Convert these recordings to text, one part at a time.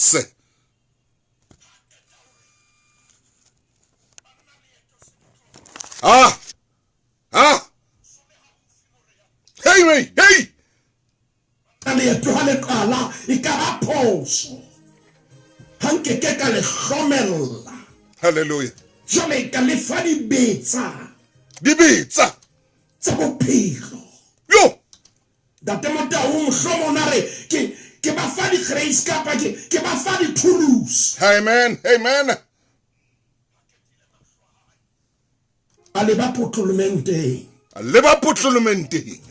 Se. Ah! Ah! Hey, hey, hey! Leeto ha le qala e ka ba phoso ha nke ke ka le hlomella. Hallelujah. Jwale ka le fa dibetsa. Dibetsa. Tsa bophelo. Yo! Ntate Motau mohlomong a re ke ke ba fa di-grace kapa ke ke ba fa dithulusi. Amen. Amen. A leba potlolomenteng. A leba potlolomenteng.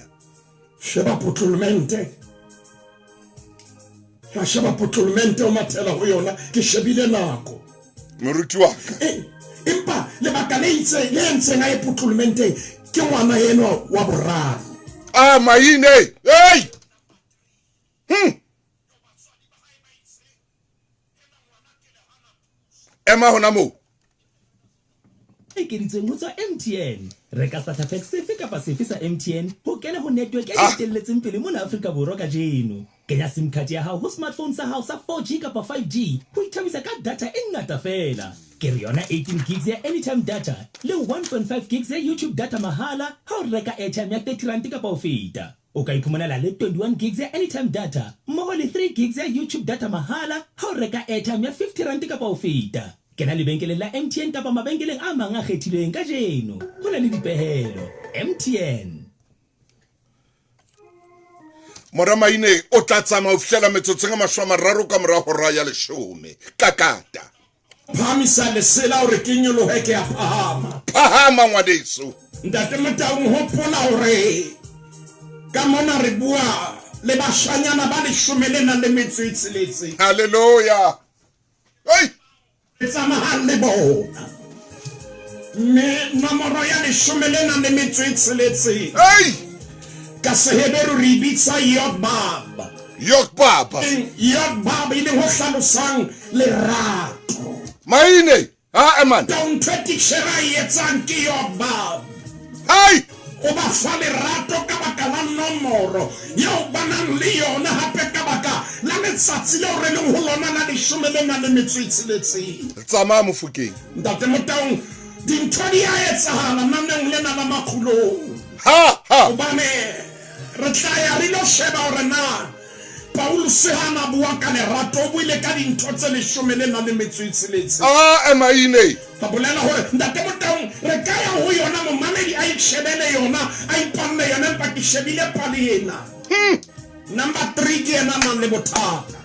Sheba potlolomente. Ra sheba potlolomente o mathela ho yona ke shebile nako. Moruti wa ka. E, empa lebaka le itseng le entseng a ye potlolomenteng ke ngwana enwa wa boraro. Ah, maine. Hey! Hmm. Ema hona moo. Ekeditsweng ho tswa MTN. Reka starter pack sefe kapa sefe sa MTN ho kena ho network e Ah. etelletseng pele mona Afrika Borwa kajeno. Kenya sim card ya hao ho smartphone sa hao sa 4G kapa 5G ho ithabisa ka data e ngata feela. Ke re yona 18 gigs ya anytime data le 1.5 gigs ya YouTube data mahala ha o reka airtime ya 30 rand kapa ho feta. O ka iphumanela le 21 gigs ya anytime data mmoho le 3 gigs ya YouTube data mahala ha o reka airtime ya 50 rand kapa ho feta. Kena lebenkeleng la MTN kapa mabenkeleng a mang a kgethilweng kajeno. Ho na le dipehelo. MTN. Mora Maine o tla tsamaya ho fihlela metsotsong e 30 ka mora hora ya leshome. Kakata. Phahamisa lesela hore ke nyolohe ke a phahama. Phahama ngwaneso. Ntate Motaung hopola hore ka mona re bua le bashanyana ba leshome le nang le metso e tsheletseng. Hallelujah. Hey! Re tsamayang le bona. Mme nomoro ya leshome le nang le metso e tsheletseng. Hey! Ka Seheberu re e bitsa Yod-Bab. Yod-Bab. Yod-Bab e leng ho hlalosang lerato. Maine! Ha man. Ntho e titjhere a e etsang ke Yod-Bab. Hey! O ba fa lerato ka baka la nomoro yeo ba nang le yona, hape ka baka la letsatsi leo re leng ho lona la leshome le nang le metso e tsheletseng. Tsamaya Mofokeng. Ntate Motaung, dintho di a etsahala naneong lena la Makgulong. Ha, ha. Hobane re tla ya re ilo sheba hore na Pauluse ha a na bua ka lerato o buile ka dintho tse leshome le nang le metso e tsheletseng. A ema ine. Ba bolela hore Ntate Motaung re ka ya ho yona momamedi a itjhebele yona a ipalle yona empa ke shebile pale ena. Number 3 ke yena a nang le bothata.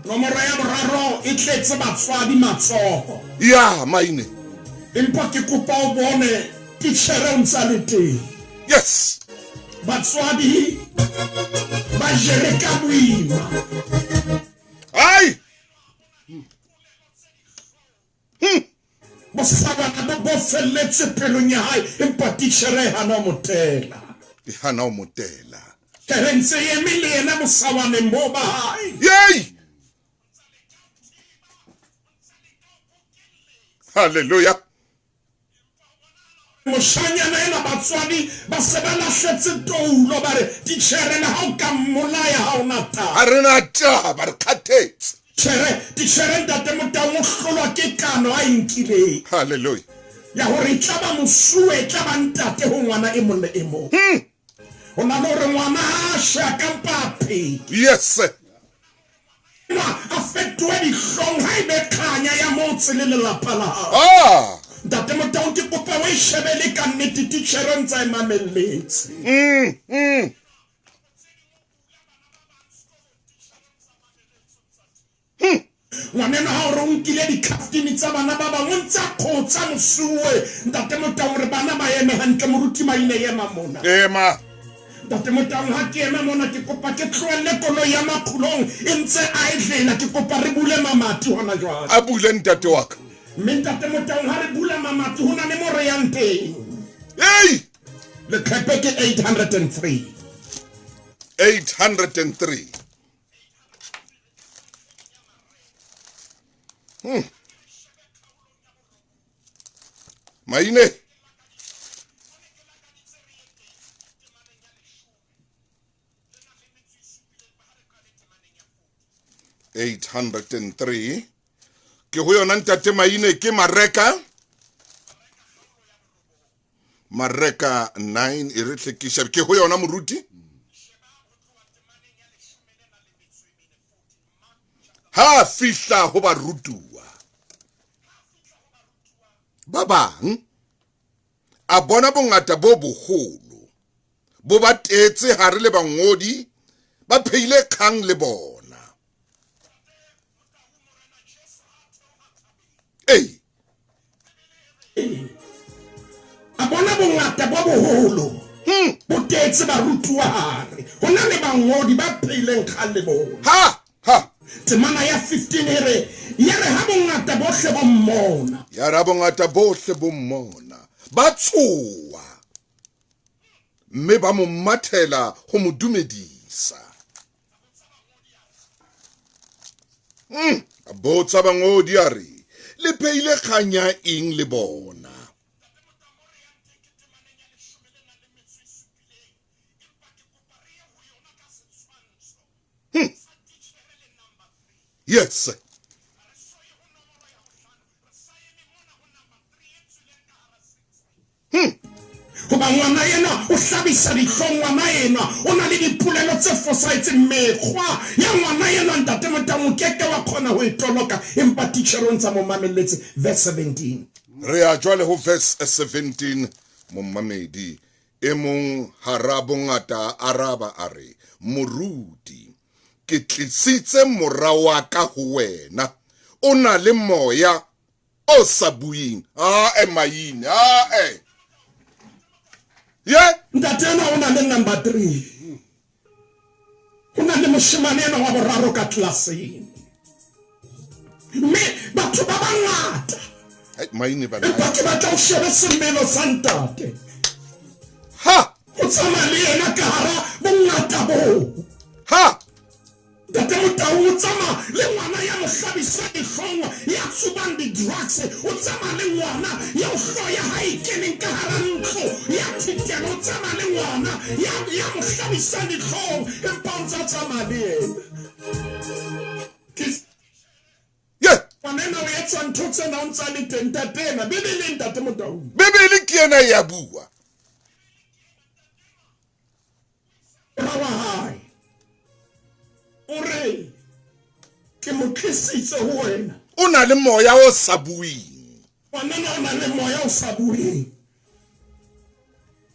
Nomoro ya boraro e tletse batswadi matsoho. Ya maine. Empa ke kopa o bone titjhere o ntse a le teng. Yes. Batswadi ba jere ka boima. Ai! Bosabana bo bo felletse pelong ya hae empa titjhere e hana ho mo tela. E hana ho mo tela. Re ntse e eme le yena bosawaneng boo ba hae. Yei! Hallelujah. Moshanyana enwa batswadi ba se ba lahletse toulo ba re titjhere le ha o ka mmolaya ha o na taba. Ha re na taba re kgathetse. Tjhere titjhere ntate Motaung o hlolwa ke kano a e nkileng. Hallelujah. Ya hore e tla ba mosuwe e tla ba ntate ho ngwana e mong le e mong. Ho na le hore ngwana ha a shwe a ka mpa a phela. Yes. Enwa a fetohe dihlong ha e be kganya ya motse le lelapa la hao. Ah! Ntate Motaung ke kopa o e shebe le ka nnete titjhere o ntse a e mamelletse. Ngwaneno ha o re o nkile dikhaftini tsa bana ba bang o ntse a kgotsa mosuwe. Ntate Motaung re bana ba eme hantle moruti Maine ema mona. Ema. Ntate Motaung ha ke ema mona ke kopa ke tlohelle koloi ya Makgulong e ntse a e tlela ke kopa re bule mamati hona jwale. A bule ntate wa ka. Mme ntate Motaung ha re bula mamati ho na le mo re yang teng. Ei! Leqhepe ke 803. 803. Maine. 803 ke ho yona ntate Maine ke Mareka Mareka 9 e re hlekisha ke ho yona moruti. Ha fihla ho barutuwa ba bang a bona bongata bo boholo bo ba tetse hare le bangodi ba pheile kgang le bona. Ei a bona bongata bo boholo bo tetse barutuwa hare ho na le bangodi ba pheileng kgang le bona. Ha ha Temana ya 15 e re ya re ha bongata bohle bo mmona, ya ra bongata bohle bo mmona ba tshoha mme ba mo mathela ho mo dumedisa. A botsa bangodi a re le pheile kgang ya eng le bona? Yes. Hoba ngwana enwa o hlabisa dihlong, ngwana enwa o na le dipolelo tse fosahetseng, mekgwa ya ngwana enwa ntate Motaung o keke wa kgona ho e toloka, empa titjhere o ntsa mo mamelletse. Verse 17. Re ya jwale ho verse 17 momamedi e mong hara bongata araba a re moruti ke tlisitse mora wa ka ho wena o na le moya o sa buing. A Maine a ye ntate ena o na le number 3, o na le moshemane ena wa boraro ka tlelaseng, mme batho ba bangata Maine bana empa ke batla o shebe semelo sa ntate ha o tsamaya le yena ka hara bongata boo. Ha Ntate Motaung o tsamaya le ngwana ya mo hlabisang dihlong, ya tsubang di-drugs, o tsamaya le ngwana ya o hlooho ya hae e keneng ka hara ntlo ya thitelo, o tsamaya le ngwana ya mo hlabisang dihlong, empa o ntsa tsamaya le yena. Ye Ngwana ena o etsa ntho tsena o ntsa le teng ntate ena. Bibele ntate Motaung. Bibele ke ena ya bua. Mora wa hae o re ke mo tlisitse ho wena. O na le moya o sa bueng. Ngwanana o na le moya o sa bueng.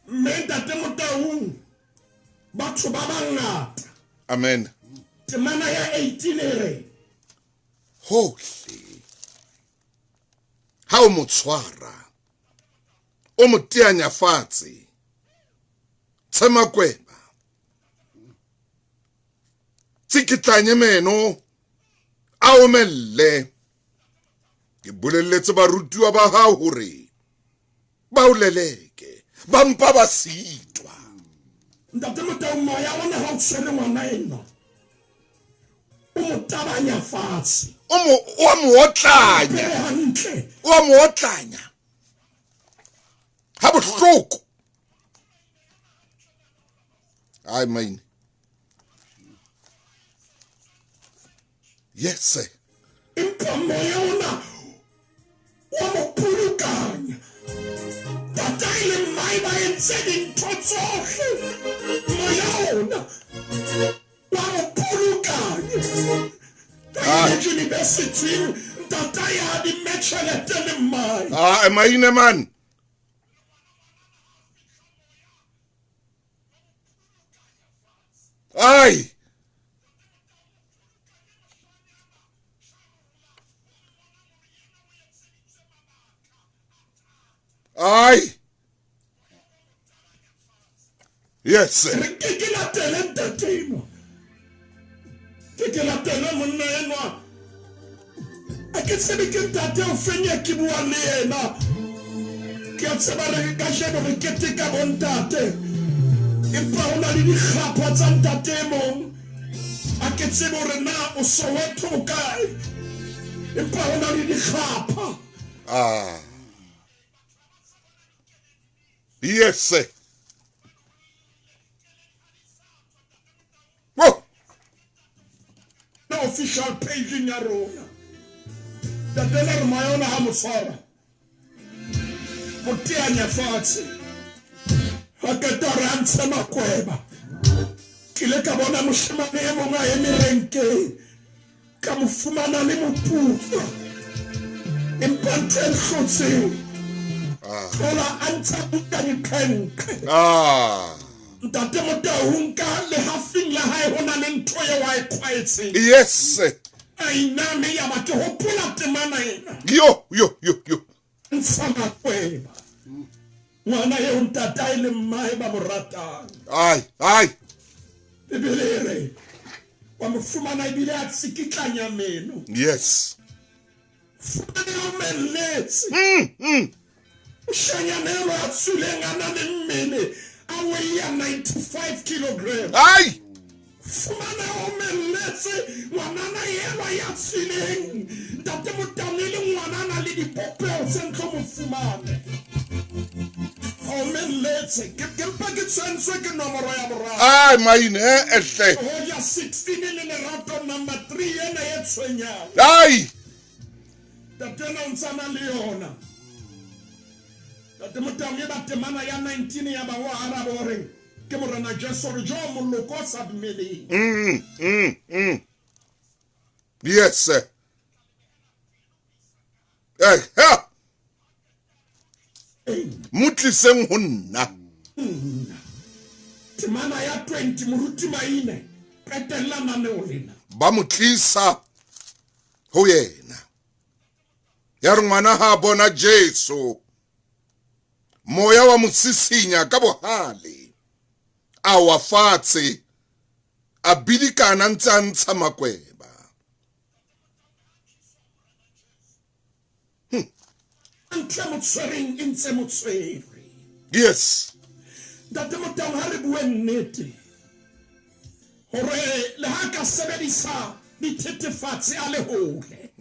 Mme ntate Motaung batho ba bangata. Amen. Temana ya 18 e re hohle ha o mo tshwara o mo teanya fatshe tshemakweba tsikitlanye meno a omelle. Ke bolelletse barutuwa ba hao hore ba o leleke ba mpa ba sitwa. Ntate Motaung moya ona ha o tshwere ngwana enwa o mo tabanya fatshe, o mo otlanya, o mo otlanya ha bohloko. Ai Maine. Yes. Empa moya ona wa mo pulukanya. Tatae le mmae ba entse dintho tsohle, moya ona wa mo pulukanya. University ntatae a di tjhelete le mmae. Ah, Maine man. Ai. Ai. Yes. Re ke ke latele ntate enwa. Ke ke latele monna enwa. A ke tsebe ke ntate o feng ya ke buang le yena. Ke a tseba re kajeno re keteka bontate, empa ho na le dikgapha tsa ntate e mong. A ke tsebe hore na o Soweto o kae, empa ho na le dikgapha. Ah. Yes. Whoa. Official page-ing ya rona. Ntate la re moya ona ha mo tshwara. Mo teanya fatshe. Ha qeta re a ntshe makweba. Ke ile ka bona moshemane e mong a eme renkeng. Ka mo fumana le moputswa. Empa ntho e nhlotseng. Ah. Thola a ntsha buka diqhenqhe. Ah. Ntate Motau nka lehafing la hae ho na le ntho eo a e kgwaetseng. Yes. A iname ya ba ke hopola temana ena. Yo yo yo yo. Ntsha makweba. Ngwana eo ntatae le mmae ba mo ratang. Ai ai. Bibele e re wa mo fumana ebile a tsikitlanya meno. Yes. Fumane o melletse. Mm. Moshanyana eno a tswileng a na le mmele a weigha 95 kilogram. Ai. Fumana o melletse ngwanana elwa ya tswileng ntate Motau e le ngwana a na le dipopeho tse ntlo mo fumane. O melletse ke ke mpa ke tshwentswe ke nomoro ya boraro. Ai maine eh hle. Hoja 16 le lerato number 3 ena e tshwenyang. Ai. Ntate ena o ntse a na le yona. Ntate Motau e ba temana ya 19 ya ba o araba o reng ke Morena Jesu re jo moloko o sa dumeleng. Mm. Yes sir. Eh, ha. Mo tliseng ho nna. Temana ya 20 moruti Maine qetella naneo lena. Ba mo tlisa ho yena. Ya re ngwana ha bona Jesu, moya wa mo sisinya ka bohale, a wa fatshe, a bidikana ntse a ntsha makweba. Ntho e mo tshwereng e ntse mo tshwere. Yes. Ntate Motau ha re bue nnete hore le ha ka sebedisa dithethefatsi a le hole.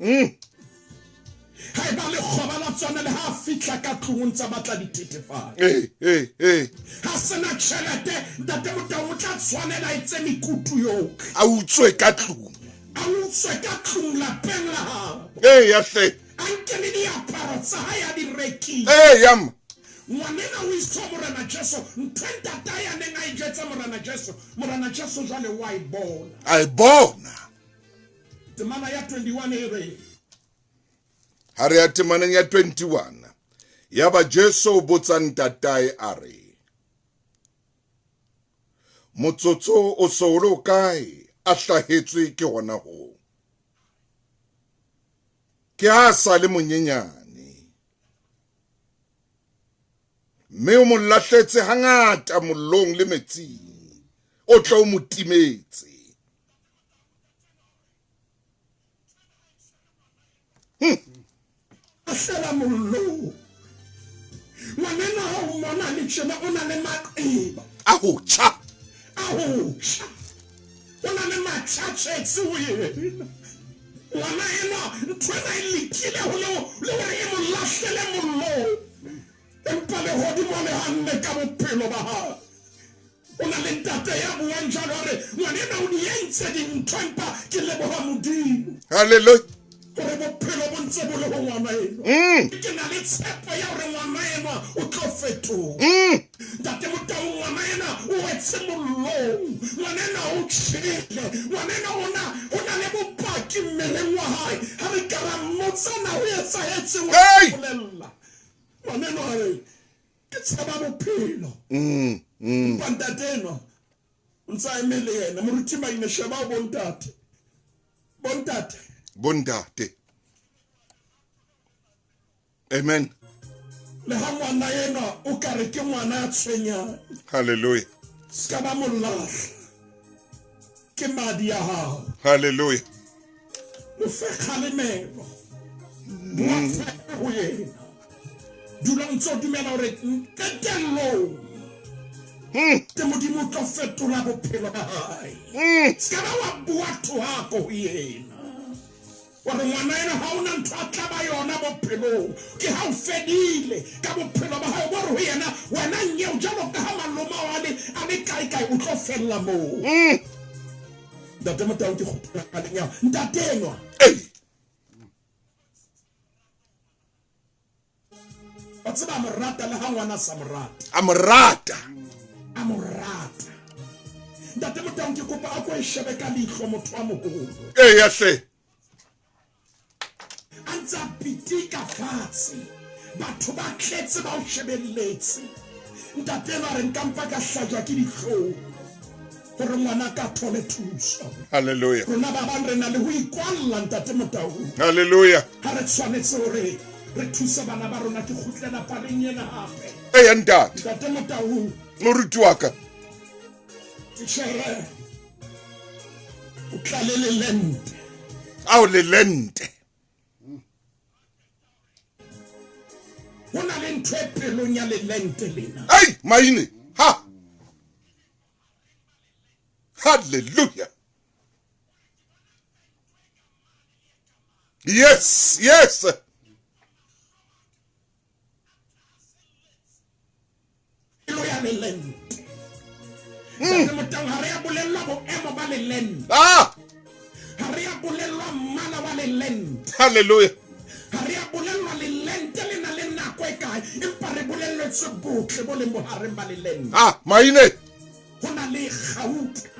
Ha eba lekgoba la tsona le ha a fihla ka tlung o ntsa batla dithethefatsi. Eh eh eh. Ha sena tjhelete Ntate Motau o tla tshwanela a etse mekutu yohle. A utswe ka tlung. A utswe ka tlung lapeng la habo. Ee ya hle. A nke le diaparo tsa hae a di rekile. Ee ya mma. Ngwanena o iswa Morena Jesu. Ntho e ntatae a neng a e jwetsa Morena Jesu, Morena Jesu jwale o a e bona. A e bona. Temana ya 21 e re. Ha re ya temaneng ya 21. Yaba Jesu o botsa ntatae a re, motsotso o so o le o kae a hlahetswe ke hona hoo? Ke ha sa le monyenyane, mme o mo lahletse hangata mollong le metsing, o tla o mo timetse. Lahlela mollong. Ngwanenwa ha o mmona le tjena o na le maqeba. A ho tjha. A ho tjha. O na le matjhatjhetsi ho yena. Ngwana enwa ntho ena e lekile ho le le hore e mo lahlele mollong. Empa lehodimo le hanne ka bophelo ba hae. O na le ntate ya buang jwalo a re, Ngwanena o di entse dintho empa ke leboha Modimo. Hallelujah. Hore bophelo bo ntse bo le ho ngwana enwa. Ke na le tshepo ya hore ngwana enwa o tlo fetoha. Ntate Motau, ngwana ena o wetse mollong. Ngwana ena o tjhele. Ngwana ena o na o na le bopaki mmeleng wa hae. Ha re ka ra mmotsa na ho etsahetseng, o tla bolella. Ngwana enwa a re, Ke tshaba bophelo. Empa ntate enwa o ntse a eme le yena. Moruti Maine, sheba ho bontate. Bontate. Bontate. Amen. Le ha ngwana enwa o ka re ke ngwana a tshwenyang. Hallelujah. Se ka ba mo lahla. Ke madi a hao. Hallelujah. Mo fe kgalemelo. Bua tshepo ho yena. Dula o ntse o dumela hore qetellong ke Modimo o tlo fetola bophelo ba hae. Se ka ba wa bua thohako ho yena. Wa re ngwana ena ha ona ntho a tla ba yona bophelong. Ke ha o fedile ka bophelo ba hao. Bo re ho yena, wena nyeo jwalo ka ha malome ao a le a le kae kae o tlo fella moo. Ntate Motau ke kgutlela paleng ya ntate enwa. Ei. Wa tseba a mo rata le ha ngwana a sa mo rate. A mo rata. A mo rata. Ntate Motau ke kopa a ko e shebe ka leihlo motho wa moholo. Eya hle. A ntse a pitika fatshe, batho ba tletse ba o shebelletse. Ntate enwa a re nka mpa ka hlajwa ke dihlong hore ngwana ka thole thuso. Hallelujah. Rona ba bang re na le ho ikwalla Ntate Motaung. Hallelujah. Ha re tshwanetse hore re thuse bana ba rona. Ke kgutlela paleng ena hape. Eya ntate. Ntate Motaung. Moruti wa ka. Titjhere o tlale lelente. Ao lelente. Ho na le ntho e pelong ya lelente lena. Ei, maine. Ha. Hallelujah. Yes, yes. Pelo ya lelente. Ntate Motau, ha re a bolellwa boemo ba lelente. Ah! Ha re a bolellwa mmala wa lelente. Hallelujah. Ha re a bolellwa lelente le na le nako e kae, empa re bolelletswe botle bo leng bohareng ba lelente. Ah, maine. Ho na le kgauta,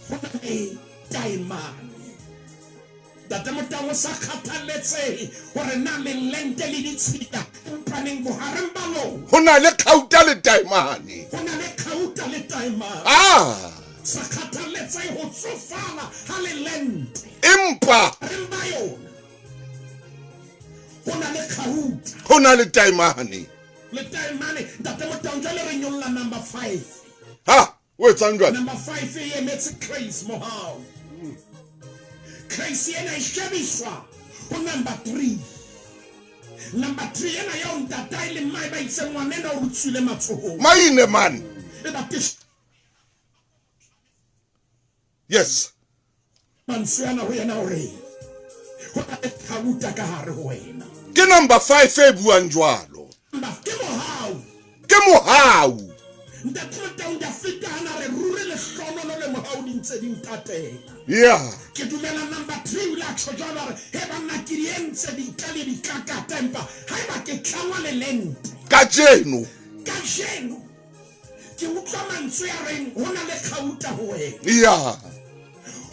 ho na le taemane. Ntate Motau, ho sa kgathaletsehe hore na lelente le ditshila, empaneng bohareng ba lona. Ho na le kgauta le taemane. Ho na le kgauta le taemane. Ah! Sa kgathaletsehe ho tsofala ha lelente. Empa. Bohareng ba yona ho na le kgauta. Ho na le taemane. Le taemane. Ntate Motau, jwale re nyolla number 5. Ha! O etsang jwale? Number 5 e emetse Grace Mohau. Grace ena e shebiswa ho number 3. Number 3 ena eo ntatae le mmae ba itseng ngwanena o re tswile matsohong. Maine man. E ba ke Yes. Mantswe ana ho yena hore ho na le kgauta ka hare ho wena. Ke number 5 e buang jwalo. Ke mohau. Ke mohau. Ntate Motau Dafita a na re ruri lehlohonolo le mohau di ntse di ntatela. Yeah. Ke dumela number 3 o ile a tjho jwalo a re he banna ke di entse ditla le ditlakata empa haeba ke tlangwa le lente. Kajeno. Kajeno ke utlwa mantswe a reng ho na le kgauta ho wena. Yeah.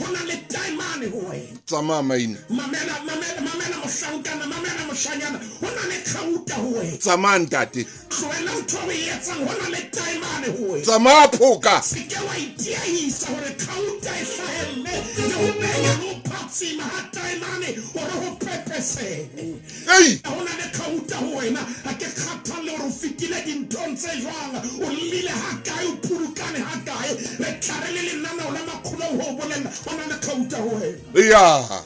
Ho na le taemane ho wena. Tsamaya maine. Mamela, mamela, mamela mohlankana, mamela moshanyana. Ho na le kgauta ho wena. Tsamaya ntate. Tlohela ntho o e etsang, ho na le taemane ho wena. Tsamaya phoka. Se ke wa itiehisa hore kgauta e hlahelle le ho benya le ho phatsima ha taemane hore ho pepesehe. Ei! Ha ho na le kgauta ho wena, ha ke kgathalle hore o fetile dinthong tse jwang, o llile hakae, o purukane hakae, re tla re le lenaneo la makgolong ho o bolella, ho na le kgauta ho wena. Ya.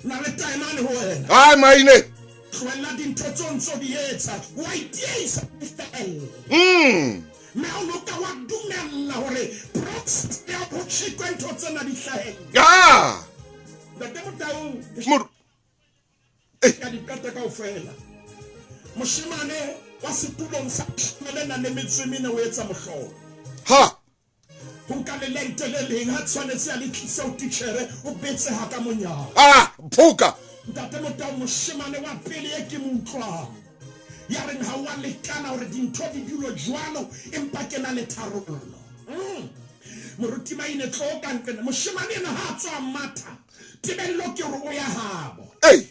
Na le taemane ho wena. Ai, maine. Tlohella dintho tseo ntso di etsa, wa itiehisa fela. Mme ha o no ka wa dumella hore process ya ho tjhekwe ntho tsena di hlahelle. Ya. Ntate Motaung, Mor- Ka di qeta kaofela. Moshemane wa setulong sa leshome le nang le metso e mene o etsa mohlolo. Ha! Ho nka lelente le leng ha tshwanetse a le tlise ho titjhere, o betseha ka monyako. Ha! Phoka! Ntate Motau, moshemane wa pele e ke mo utlwang ya reng ha o a lekana hore dintho di dule jwalo empa ke na le tharollo. Moruti Maine, tloo ka nqena. Moshemane enwa ha a tswa a matha, Tebello ke hore o ya habo. Ei!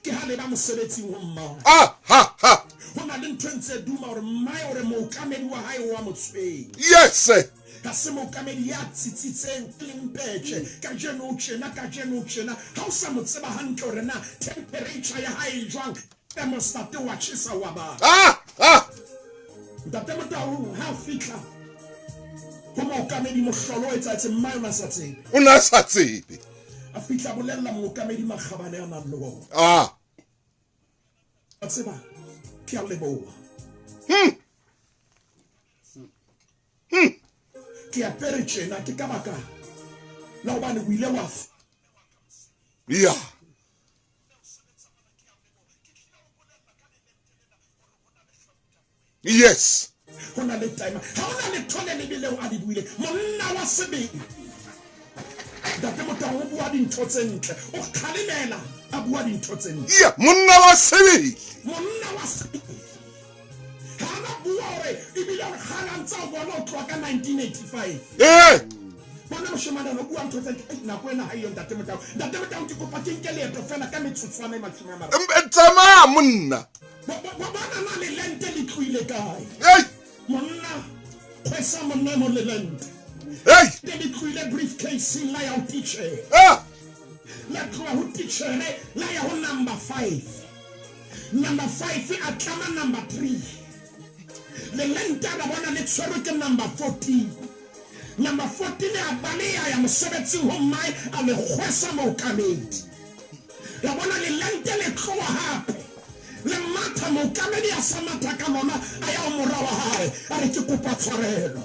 Ke ha leba mosebetsing ho mmae. Ah, ha, ha. Ho na le ntho e ntse duma hore mmae o re mookamedi wa hae o a mo tshwenya. Yes! Ha se mookamedi ya tsitsitseng, e leng petjhe. Kajeno o tjena, kajeno o tjena. Ha o sa mo tseba hantle hore na temperature ya hae e jwang, thermostat o a tjhesa o a bata. Ah, ah. Ntate Motaung ha a fihla ho mookamedi mohlolo o etsahetse, mmae o ne a sa tsebe. O ne a sa tsebe. A fihla a bolella mookamedi makgabane a nang le ona. Ah. Wa tseba, ke a leboha. Ke apere tjena ke ka baka la hobane o ile wa Yeah. Yes. Ho na le time. Ha ho na letho le lebe leo a le buileng. Monna wa sebele. Ntate Motau o bua dintho tse ntle, o kgalemela a bua dintho tse ntle. Ya, monna wa sebele. Monna wa sebele. Ha a na bua hore ebile o kgale a ntse a o bona ho tloha ka 1985. Ee. Bona moshemane o bua ntho tse ntle. Ei, nako ena ha eyo Ntate Motau. Ntate Motau ke kopa ke nke leeto feela ka metsotswana e 30. Tsamaya monna. Bona na lelente le tlohile kae? Ei. Monna, kgwesa monna e mong lelente. Ei. Le le tlohile briefcase-ing la ya ho titjhere. Ah. La tloha ho titjhere la ya ho number 5. Number 5 a tlama number 3. Lelente a ba bona le tshwerwe ke number 14. Number 14 a baleha a ya mosebetsing ho mmae a le kgwesa mookamedi. La bona lelente le tloha hape le matha, mookamedi a sa matha ka lona a ya ho mora wa hae a re, Ke kopa tshwarelo.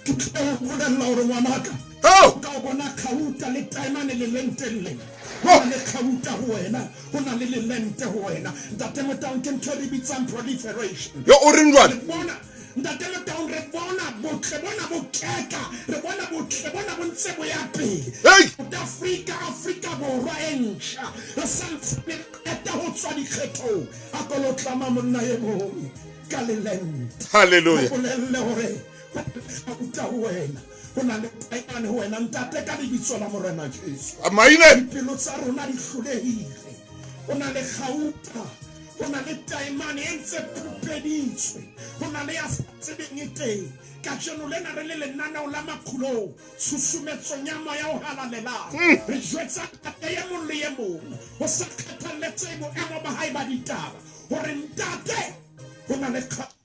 Ke tlile ho bolella hore ngwanaka, ka o bona kgauta le taemane lelenteng lena. Ho na le kgauta ho wena, ho na le lelente ho wena. Ntate Motaung, ke ntho e re bitsang proliferation. Yo, o reng jwale? Re bona, Ntate Motaung, re bona botle bona bo keka, re bona botle bona bo ntse bo ya pele. Hey! South Africa, Afrika Borwa e ntjha, re sa ntse re qeta ho tswa dikgethong. A ko lo tlama monna e mong ka lelente. Hallelujah. Mo bolelle hore ho na le kgauta ho wena, ho na le taemane ho wena, Ntate, ka lebitso la Morena Jesu. Maine. Dipelo tsa rona di hlolehile. Ho na le kgauta, ho na le taemane e ntse phupeditswe, ho na le ya sa tsebeng e teng. Kajeno lena re le lenaneo la Makgulong, tshusumetsong ya Moya o Halalelang, re jwetsa ntate e mong le e mong, ho sa kgathalletsehe boemo ba hae ba ditaba, hore ntate, ho na le kgauta,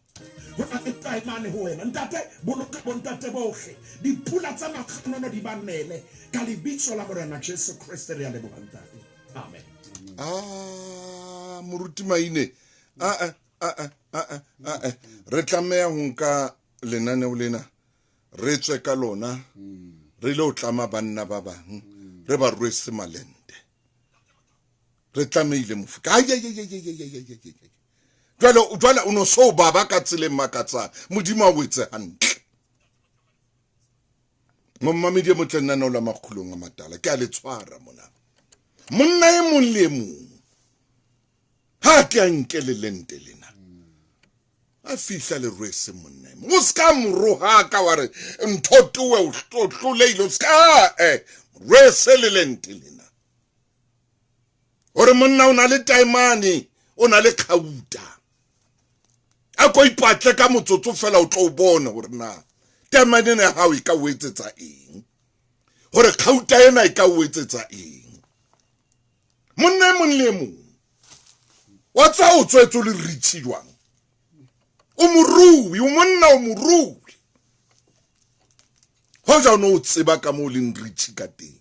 ho na le taemane ho wena. Ntate, boloka bontate bohle, dipula tsa makganono di ba nele, ka lebitso la Morena Jesu Kreste re a leboha, Ntate. Amen. Ah, moruti Maine, a a a a a re tlameha ho nka lenaneo lena re tswe ka lona re ile ho tlama banna ba bang re ba rwese malente. Re tlamehile mofuka. Ai ai ai ai ai ai ai. Jwale jwale o no so baba ka tseleng makatsang. Modimo a o etse hantle. Mommamedi e motle nna la makgulong a matala ke a le tshwara mona. Monna e mong le e mong ha ke a nke le lente lena a fihla le rwese monna e mong. O ska morohaka wa re ntho towe o hloleile, o ska rwese le lente lena. Hore monna o na le taemane, o na le kgauta. A ko ipatle ka motsotso fela o tlo o bona hore na taemane ena ya hao e ka o etsetsa eng, hore kgauta ena e ka o etsetsa eng. Monna e mong le e mong wa tsa o tswetse o le rich jwang, o morui, o monna o morui. Hoja o no o tseba ka moo o leng rich ka teng,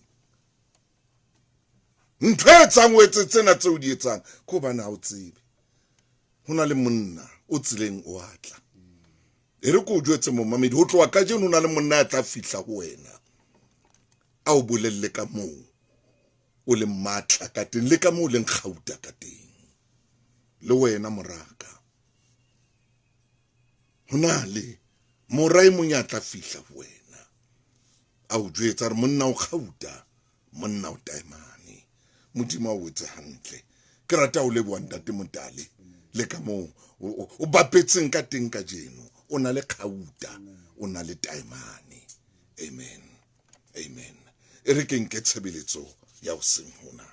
ntho e etsang o etse tsena tseo di etsang ke hobane ha o tsebe ho na le monna o tseleng o atla. E re ko o jwetse momamedi, ho tloha kajeno ho na le monna ya tla fihla ho wena a o bolelle ka moo o leng matla ka teng le ka moo o leng kgauta ka teng. Le wena moraka, ho na le mora e mong ya tla fihla ho wena a o jwetsa re monna o kgauta, monna o taemane. Modimo a o etse hantle. Ke rata ho leboha Ntate Motale le ka moo o bapetseng ka teng kajeno. O na le kgauta, o na le taemane. Amen, amen. E re ke nke tshebeletso ya hoseng hona.